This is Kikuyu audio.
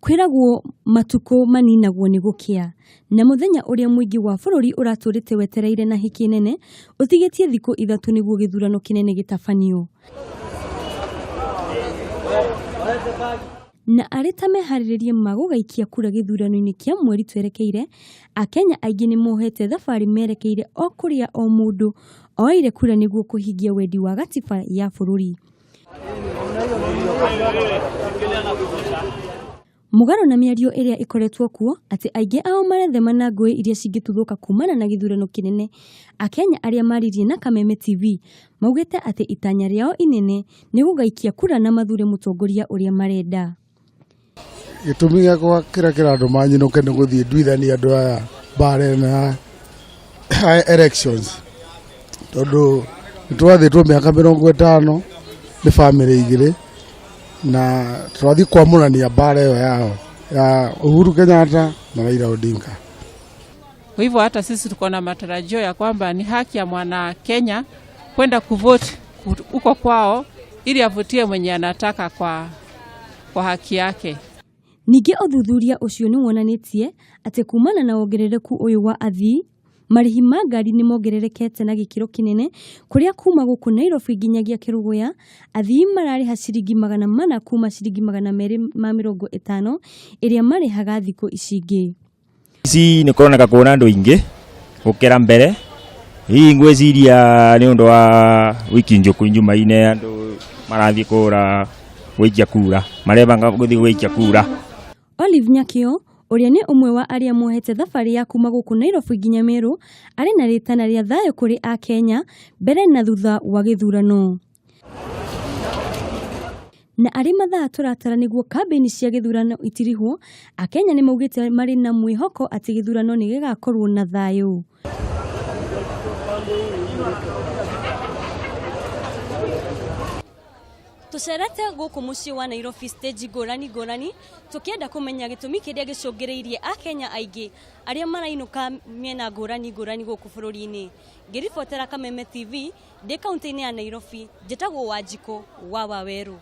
Kwĩragwo matukũ maninagwo nĩ gũkĩa, na mũthenya ũrĩa mũingĩ wa bũrũri ũratũrĩte wetereire na hĩkĩ nene ũtigĩtie thikũ 3 nĩguo gĩthurano kĩnene gĩtabanio. Na arĩ ta meharĩrĩria ma gũgaikia kura gĩthurano-inĩ kĩa mweri twerekeire, Akenya aingĩ nĩ mohete thabarĩ merekeire o kũrĩa o mũndũ oeire kura nĩguo kũhingia wendi wa gatiba ya bũrũri. Mũgarũ na mĩario ĩrĩa ĩkoretwo kuo atĩ aingĩ ao marethema na ngũĩ iria cingĩtuthũka kumana na gĩthurano kĩnene, Akenya arĩa maririe na Kameme TV maugĩte atĩ itanya rĩao inene nĩ gũgaikia kura na mathure mũtongoria ũrĩa marenda. Gĩtũmi gĩakwa kĩrĩa kĩratũma nyinũke nĩ gũthiĩ nduithanie andũ aya mbara ĩno ya elections, tondũ nĩ twathĩtwo mĩaka 50 nĩ bamĩrĩ igĩrĩ, na tũrathiĩ kwamũrania mbara ĩyo yao ya Uhuru Kenyatta na Raila Odinga. Kwa hivyo hata sisi tuko na matarajio ya kwamba ni haki ya mwana Kenya kwenda kuvote huko kwao ili avutie mwenye anataka kwa haki yake. Ningĩ ũthuthuria ũcio nĩ wonanĩtie atĩ kumana na wongerereku ũyũ wa athii, marĩhi ma ngari nĩ mongererekete na gĩkĩro kĩnene kũrĩa kuma gũkũ Nairobi nginyagia Kĩrũgũya athii mararĩha ciringi 400 kuma ciringi 250 ĩrĩa marĩhaga thikũ ici ingĩ. Ici nĩ kũroneka kuona andũ aingĩ gũkĩra mbere. Hihi ngwĩciria nĩ ũndũ wa wiki njũku Jumaine andũ marathiĩ kũgũra gũikia kura, marebanga gũthiĩ gũikia kura. Olive Nyakĩo ũrĩa nĩ ũmwe wa arĩa mohete thabarĩ ya kuma gũkũ Nairobi nginya Meru arĩ na rĩtana rĩa thayũ kũrĩ Akenya mbere na thutha wa gĩthurano. Na arĩ mathaa tũratara nĩguo kambĩini cia gĩthurano itirihwo, Akenya nĩ maugĩte marĩ na mwĩhoko atĩ gĩthurano nĩ gĩgakorwo na thayũ. Tũcerete gũkũ mũciĩ wa Nairobi stage ngũrani ngũrani tũkĩenda kũmenya gĩtũmi kĩrĩa gĩcũngĩrĩirie Akenya aingĩ arĩa marainũka mĩena ngũrani ngũrani gũkũ bũrũri-inĩ. Ngĩribotera Kameme TV ndĩ kaunti-inĩ ya Nairobi, njĩtagwo Wanjikũ wa Wawerũ.